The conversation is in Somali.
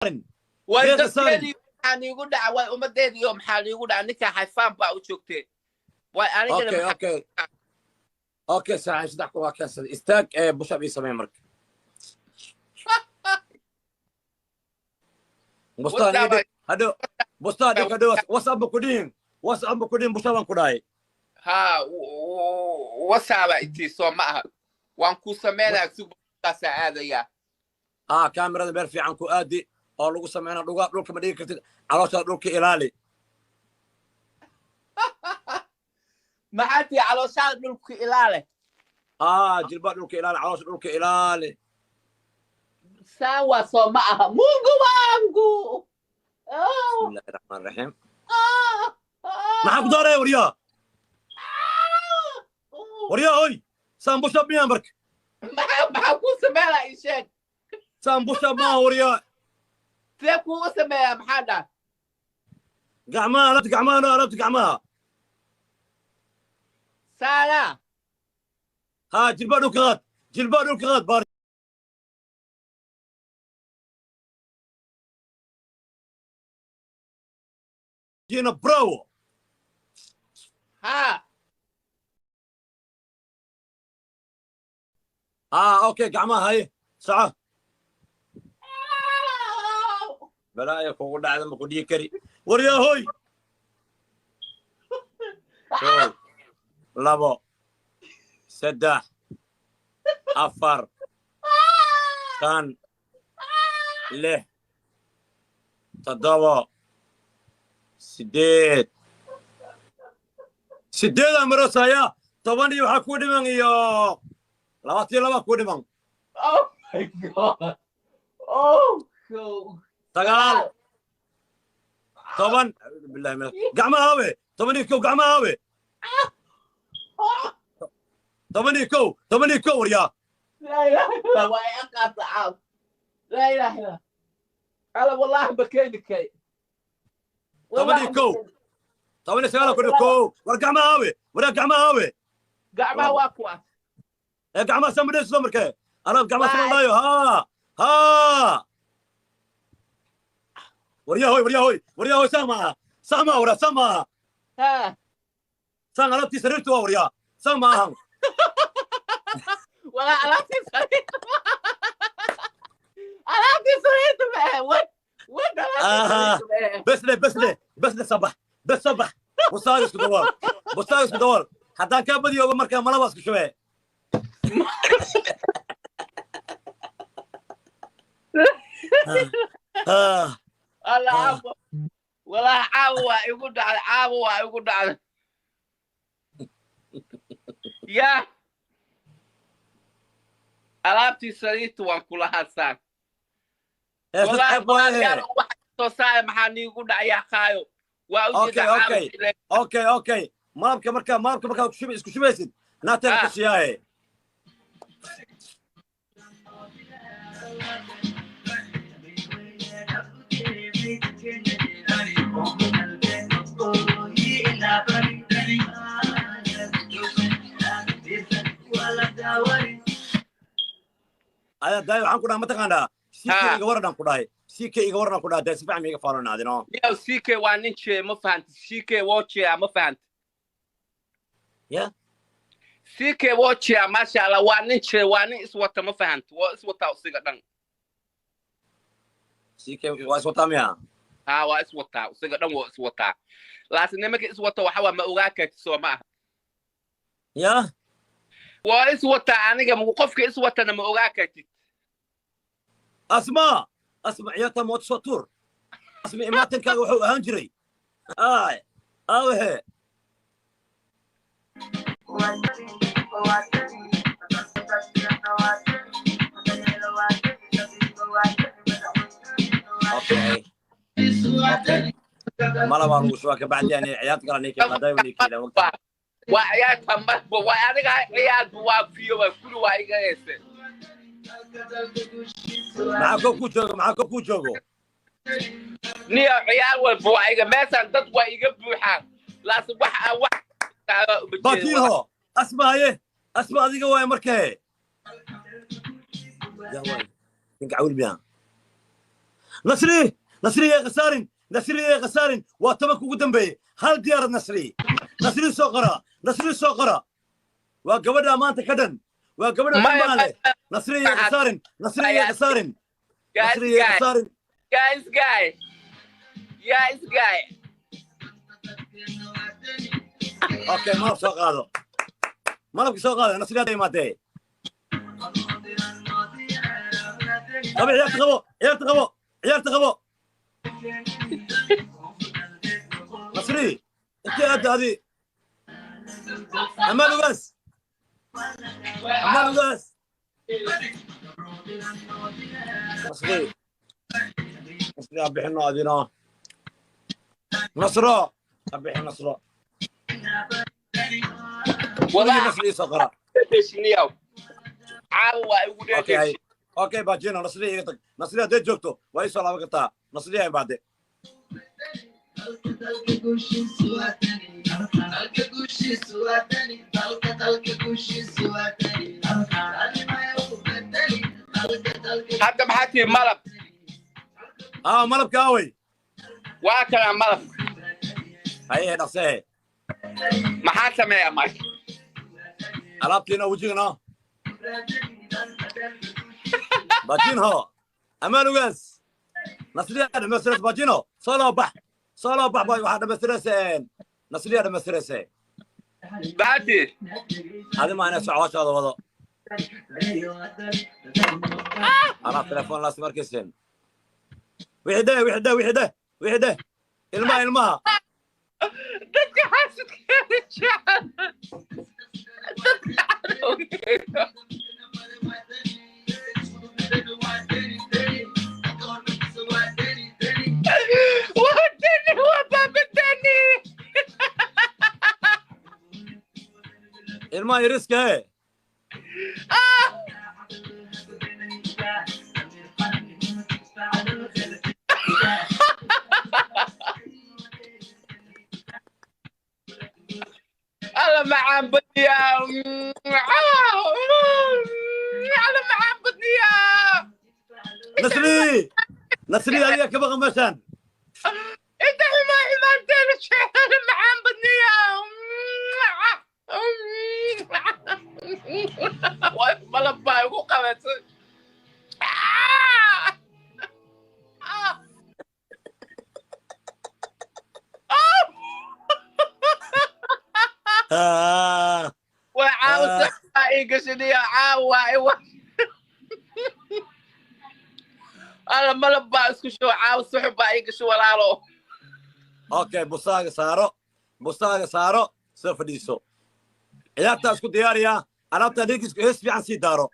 Way Deeqa saarin. Dadkeedii maxaa niigu dhaca? Way ummadeediyo maxaa niigu dhaca? Ninka xayfaan baa u joogtee, way anigana. Okay. Maxaa? Okay, saaxiib, 3000 waa keensaday. Istaag ee push up ii samee marka. Bustaan ii dhig hadhow, bustaan dhig hadhow. WhatsApp ku dhihin, WhatsApp ku dhihin, push up baan ku dhahay. Ha, wasaaba intii soo ma aha, waan ku sameynaya, sugaasaa aadayaa. Ah, kaamirada meel fiican ku aadi oo lagu sameynaa. Dhuga dhulka ma dhigi kartid, calooshaada dhulka ilaali. Maxaa tii? Calooshaada dhulka ilaale? Ah, jilbaa dhulka ilaali, caloosha dhulka ilaali. Saan waa soo ma aha, Mungu wangu. Bismillahi raxmaan raxiim. Maxaa ku daaraya? Waryaa, waryaa, hoy, saan push up miyaa marka? Maxaa kuu sameynaa? Ii sheeg. Saan push up maaha, waryaa. See kuugu sameeyaa? Maxaa dhaa? Gacmaha alabta, gacmaha no, alabta gacmaha. Saana? Ha, jilbaa dhulka qaad, jilbaa dhulka qaad, baar jina, bravo. Ha. Ha, okay, gacmaha haye, soco. Balaaya kugu dhacda, ma ku dhihi kari. Waryaa, hoy. Kow, labo, saddex, afar, shan, lix, toddobo, sideed. Sideedaa marosaya, 10 iyo waxaa ku dhiman iyo 22 ku dhiman. Oh my God, oh God. 9, 10. Acuudu billahi min gacmaha awe. 11, gacmaha awe. 11, 11, waryaa. Laa ilaaha illa, waa iga qaata caaw. Laa ilaaha illa ala, wallahi ma keeni kari. 11, 19 ku kow. War gacmaha awe, waryaa, gacmaha awe. Gacmaha waa kuwaas. Ee gacmaha samadhayso markee alaab gacmaha Waay. Samadhayo. Ha ha, waryaa, hoy, waryaa, hoy, waryaa, hoy. Saa maaha, saa maaha, waryaa, saa maaha. Ha. Saan alaabtii sariirtu waa, waryaa, saa maahan. Walaa alaabtii sariirta, alaabtii sariirta ma ahe. Wad alaabtii sariirta ma ahe. Bes le, bes le, bes le, sabax, bes, sabax. Bustaaga isku dabool, bustaaga isku dabool. Haddaan kaa badiyooba markaa malaba isku shubee. Ah. Alla. Ah. Caawa walaa, caawa waa igu dhacday, caawa waa igu dhacday. Ya, alaabtii sariirta waan kula hadsaan. Ee, dad Wallahi ceeb waaye. Walaalayaal, waxa soo saaya maxaa niigu dhacayaa? Kaayo waa Okay, ujeeda caawa. Okay. Okay, malabka markaa, malabka markaa isku shubaysid naagteena Ah. ka siyaaye. Ayaa daay, waxaan ku dhahay, mataqaanaa, CK Ah. iga waran aan ku dhahay, CK iga waran aan ku dhahay, dee si fiican ma iga faalanaadino. Yow, CK waa nin jee, ma fahanta? CK woo jeeyaa, ma fahanta? Ya. CK woo jeeyaa, maasha Allah, waa nin jee, waa nin iswata, ma fahanta? Waa iswataa usiga dhan. CK waa iswataa miya? Ha, waa iswataa usiga dhan, waa iswataa. Laakiin nimanka iswata waxa waa ma ogaa karti, soo ma aha? Ya. Waa iswataa, aniga qofka iswatana ma ogaa kartid. Asma, asma, ciyaarta mood soo tuur. Asma, imaatankaaga wuxuu ahaan jiray ay awehe. Okay, malabaa lagu shubaa kabacdi yani ciyaarta kala ninkeena hadday ninkeena waqti. Waa ciyaarta marba, waa aniga ciyaarba, waa fiyo, waa kuli, waa iga heese. Maxaa koo ku joogo? Maxaa koo ku joogo? Niyo, ciyaar walba waa iga meeshaan, dad waa iga buuxaan, laakiin wax aan wax uma jeedo. Batinho, asma, haye asma, adiga waaye markee ya waay ninka cawil miya? Nasri, Nasri yay khasaarin, Nasri yay khasaarin. Waa 10-ka ugu dambeeyey. Hal diyaarad, Nasri, Nasri soo qora, Nasri soo qora. Waa gabadha maanta ka dhan, waa gabadha Maya, qiimaha leh. Nasri yay khasaarin, Nasri yay khasaarin. Guys, Nasri yay guys, khasaarin. Guys, guys, guys, guys. Okay, malab soo qaado, malabki soo qaado. Nasri hadda imaatee. Qabo ciyaarta, qabo ciyaarta, qabo ciyaarta, qabo. Nasri, intee aadda adi? Amaan ugaas, amaan ugaas. Nasri, Nasri ha bixino adina. Nasro ha bixin, Nasro. Walaa. Nasri ii soo qora. Dheshniyow, caawa waa igu Okay. dheedhesh. Okay, bajino. Nasri iga tag. Nasri hadday joogto waa ii soo laaban kartaa. Nasri ay imaade. Hadda maxaa tihi malab? Aa, malabka awey? Waa kanaa malab. Haye, dhaqsee. Maxaa sameeyaa marka? Alaabtiina wejigana bajinho. Amaan ugaas, Nasriyaa dhamaystiraysa. Bajino, soo loo bax, soo loo bax. Boy, waxaa dhamaystiraysa, Nasriyaa dhamaystiraysa. Maxaa tihi? Adi maa inay socoshaada wado. Alaab telefoon laas markaysen. Wixii dheh, wixii dheh, wixii dheh, wixii dheh. Ilmaha, ilmaha. Dadka xaasidkeeda jecel, dadka cadowgeeda. Waa dani, waa baabadani. Ilmaha yariska he. Ah! Alla macaan badniyaa, alla macaan badniyaa. Nasri, Nasri, adiga ka baqan meeshaan. Inta xumaa xumaanteeda jecel, macaan badniyaa. Malab baa igu qabatay. Ah. Waa caawa ii gashaniya caawa iwa. Alla malab baa isku shubo caawa, suxub baa ii gasho walaalo. Okay, bustaaga saaro, bustaaga saaro, soo fadhiiso. Ciyaartaa isku diyaariya, alaabtaa dhegisku hees fiican sii daaro.